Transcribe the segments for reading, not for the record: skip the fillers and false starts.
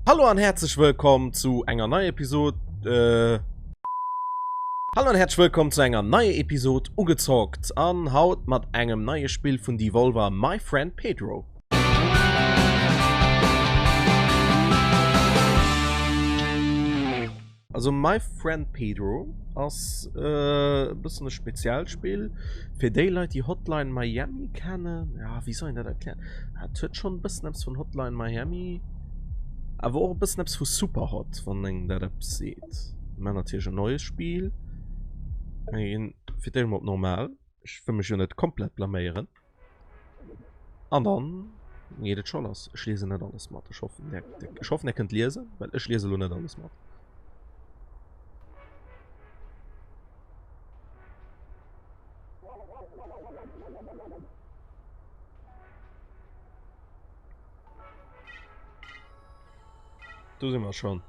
Hallo an herzlech wëllkomm zu enger neier Episode äh, Hallo an herzlech wëllkomm zu enger neier Episode ugezockt an haut mat engem neie Spill vun Devolver My Friend Pedro. Also My Friend Pedro ass e bëssen e speziellt Spill fir déi Leit déi Hotline Miami kennen. Ja wéi soll een dat erklären? Et huet schonn e bëssen eppes vun Hotline Miami, awer och e bëssen eppes vu Superhot, wann engem dat eppes seet. Mä natierlech en neues Spill. Mir ginn fir d'éischt mol op normal, ech wëll mech jo net komplett blaméieren. An dann geet et scho lass. Ech liesen net alles mat. Ech hoffen, der, der, ech hoffen, der kënnt liesen, well ech liese lo net alles mat. Do si mer schon.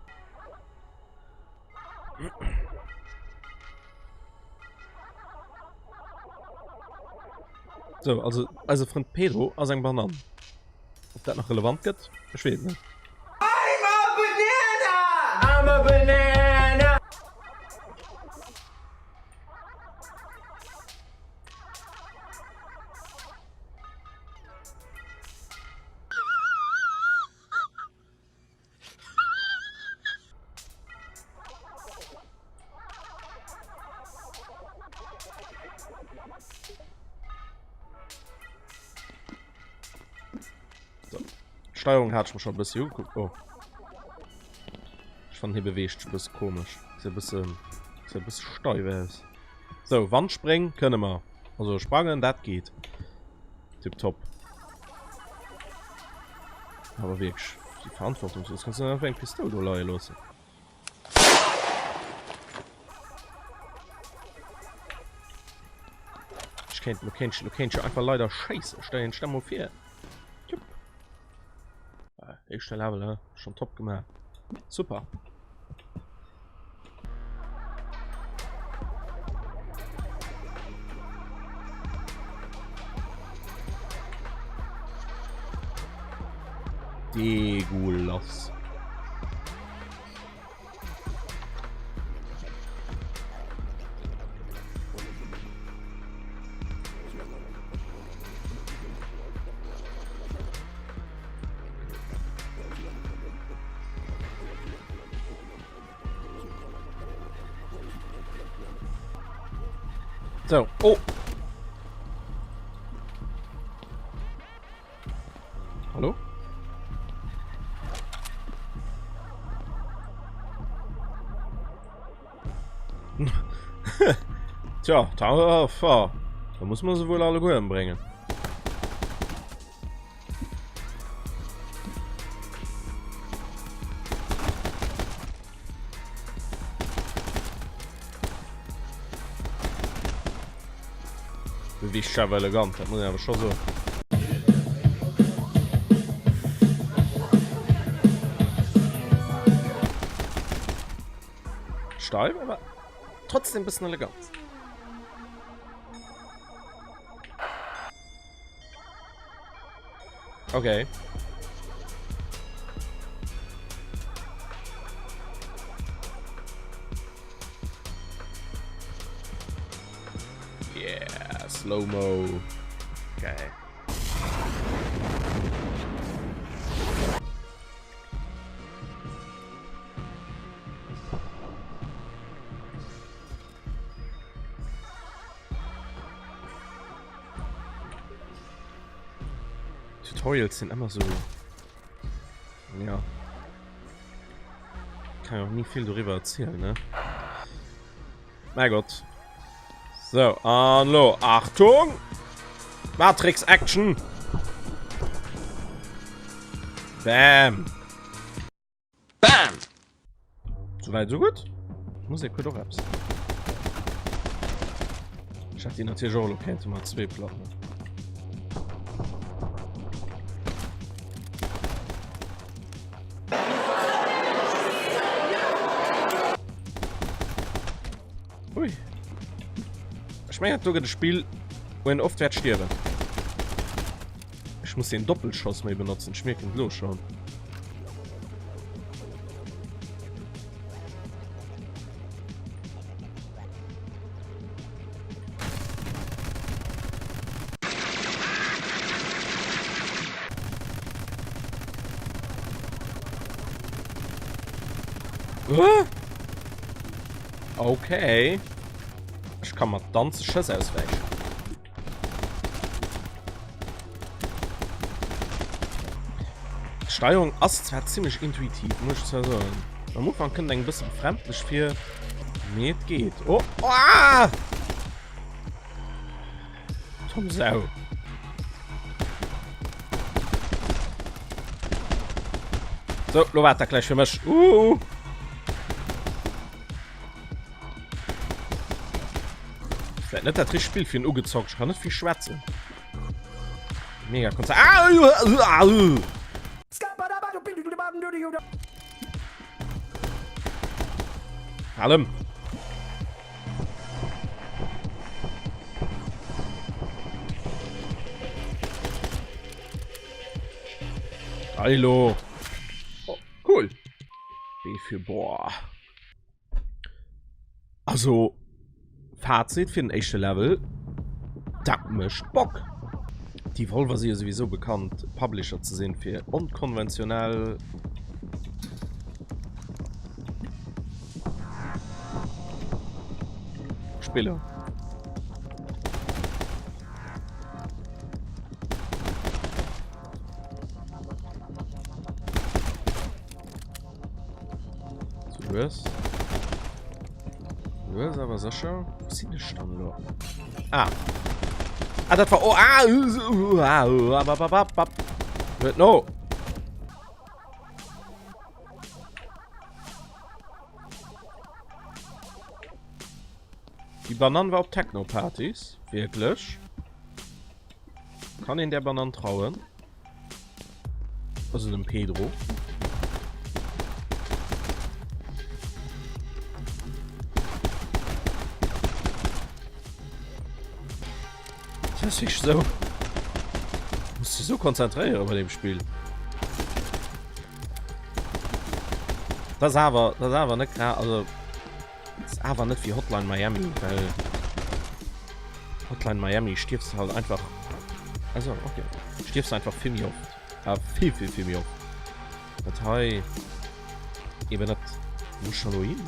So, also eise Frënd Pedro ass eng Banann. Ob dat nach relevant gëtt? Ech weess et net. I'm a banana! I'm a banana! So. D'Steierung hat ech mir schon e bëssi ugekuckt. Oh. Ech fannen hie beweegt sech e bësse komesch. Sieht e bësse, sieht e bësse steif aus. So, Wandspréng kënne mer. Also sprangen, dat geet. Tiptop. Awer wierklech, déi verantwortungslos. Kanns du net einfach eng Pistoul do leie loossen? Ech kéint, lo kéint, lo kéint ech jo einfach leider schéissen. Stell dir mol vir. Jupp. Äh, éischte Level, he? Schon top gemaach. Super. Degulas. So, oh. Hallo? Tja, da, da muss man se wohl alleguer ëmbréngen. Beweegt sech awer elegant, dat muss een awer scho soen. Steif, awer trotzdem bëssen elegant. Okay. Yeah, Slow-Mo. Geil. Tutorials sinn ëmmer sou ja kann och nie vill doriwwer erzielen ne Mein Gott so an lo Achtung Matrix Action Bam Bam! Soweit, so gut. Musek huet och eppes. Ech hätt déi natierlech och elo kéinte mat zwee Platten. Ui. Ech mengen, dat do gëtt e Spill, wou een oft wäert stierwen. Ech muss den Doppelschoss méi benotzen, ech mierken et elo schonn. Huh? Okay. Ech ka mat Danze Schëss auswäichen. D'Steierung ass zwar zimmlech intuitiv, muss ech zwar soen. Am Ufank kënnt eng bësse befremdlech vir, mee et geet. Oh! Ah! Tom Sau. So, lo waart der gleich fir mech. Uh. Vielleicht net dat richtegt Spiel fir en ugezockt. Ich kann net vill schwätzen. Mega Konzer. Ah, uh, uh, uh. Allem. Hallo. Oh, cool. B für boah. Also Fazit fir den éischte Level, dat mécht Bock! Devolver si jo souwisou bekannt Publisher ze sinn fir onkonventionell Spiller. So lues. Lues awer sécher. Wo sinn ech dann elo? Ah. Ah, dat war... Oh, ah, uh, ah, uh, ah, ah, ah, ah, ah. No. Die Banane war op Techno-Partys. Wirklich? Kann een der Banane trauen? Also dem Pedro. Das ist so. Muss dich so konzentrieren bei dem Spiel. Das ist aber, das ist aber nicht klar. Also, das ist aber nicht wie Hotline Miami, weil Hotline Miami stirbst du halt einfach. Also, okay. Stirbst du einfach vill méi oft. Ah, vill, vill, vill méi oft. Dat hei eben net. Muss schon lo hin.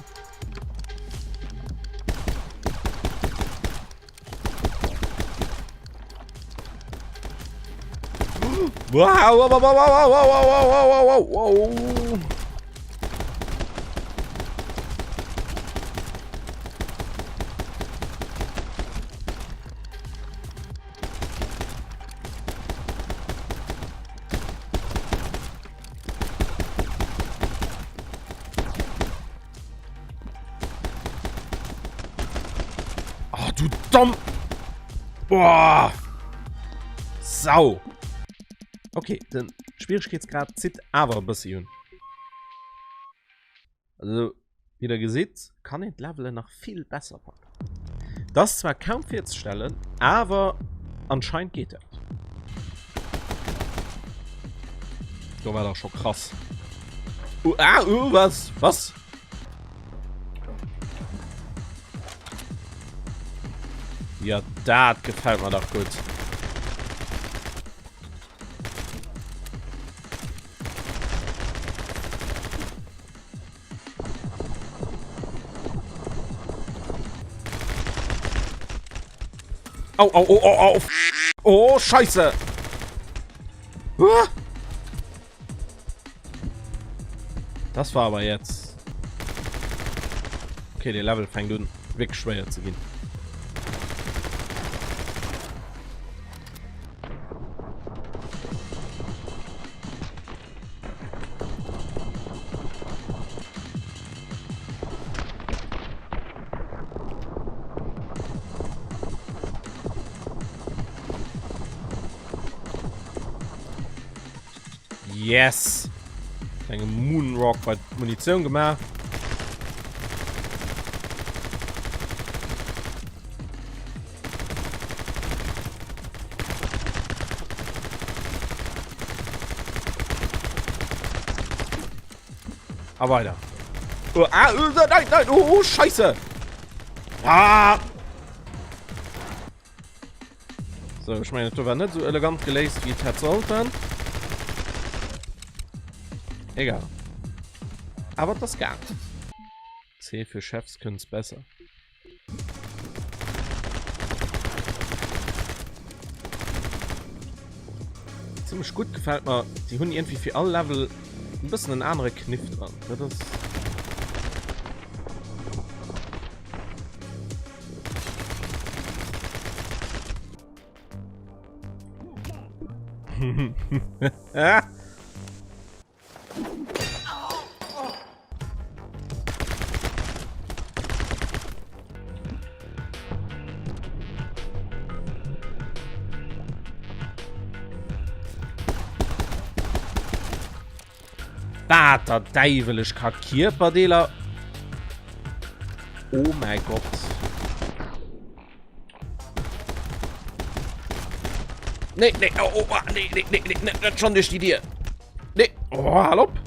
Wow, wow, wow, wow, wow, wow, wow, wow, wow, wow. Oh, du domm! Boah! Sau! Okay, den Schwierigkeitsgrad zitt awer e bëssi un. Also, wéi der gesitt, kann een d'Levelen nach vill besser packen. Dat ass zwar kaum virzestellen, awer anscheinend geet dat. Do war dach scho krass. Uh, ah, uh, was? Was? Ja, dat gefällt mir dach gutt. Au, au, au, au, au. Oh, Scheiße. Ah. Das war aber jetzt. Okay, der Level fängt un wirklich schwer zu gehen. Yes! Klenge Moonrock bei Munitioun gemaach. A weider. Oh, ah, oh, nein, nein, oh, oh, Scheiße. Ah. So, ich meine, das war nicht so elegant gelöst, wie es hätte sollten. Egal. Aber das geht. C fir Chefs kënns besser. Zimmlech gutt, gefält mer. Déi hunn iergendwéi fir all Level e bëssen en anere Kniff dran. Dat ass. Wat der Däiwel, ech ka Kierperdeeler... Oh mäi Gott. Nee, nee, oh, oh, ah, nee, nee, nee, nee, net schon duerch déi Dier. Nee, oh, hal op.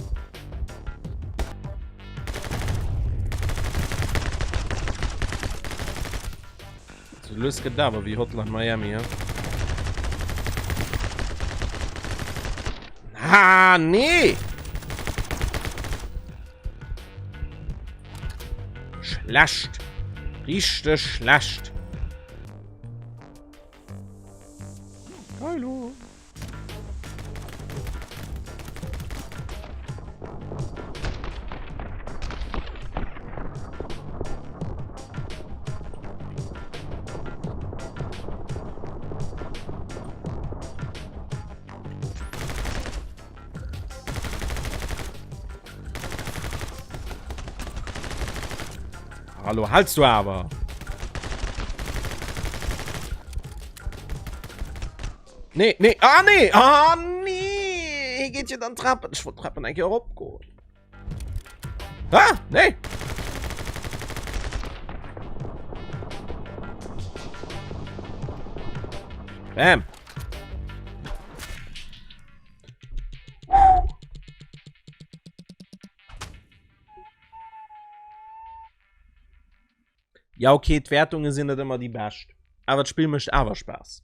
So lues gëtt et awer wéi Hotline Miami, ja. Ah, nee! Schlecht. Richteg schlecht. Hallo. Hallo, haltst du awer. Nee, nee, ah nee, ah nee. Hie geet jo dann Trappen. Ech wollt d'Trappen eng Kéier eropgoen. Ah, nee. Bam. Ja okay, d'Wertunge sinn net ëmmer déi bescht, awer d'Spill mécht awer Spaass.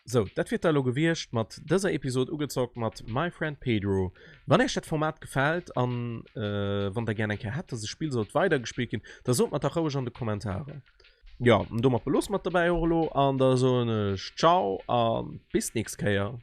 Sou, dat wier da lo gewiescht mat dëser Episod ugezockt mat My Friend Pedro. Wann iech dat Format gefält an äh, wann der gär eng Kéier hätt, dass e Spill sollt weidergespillt ginn, da sot mer dach roueg an de Kommentarer. Jo, an domat beloosse mer et dobäi och elo an da soen ech Ciao a bis d'nächst Kéier.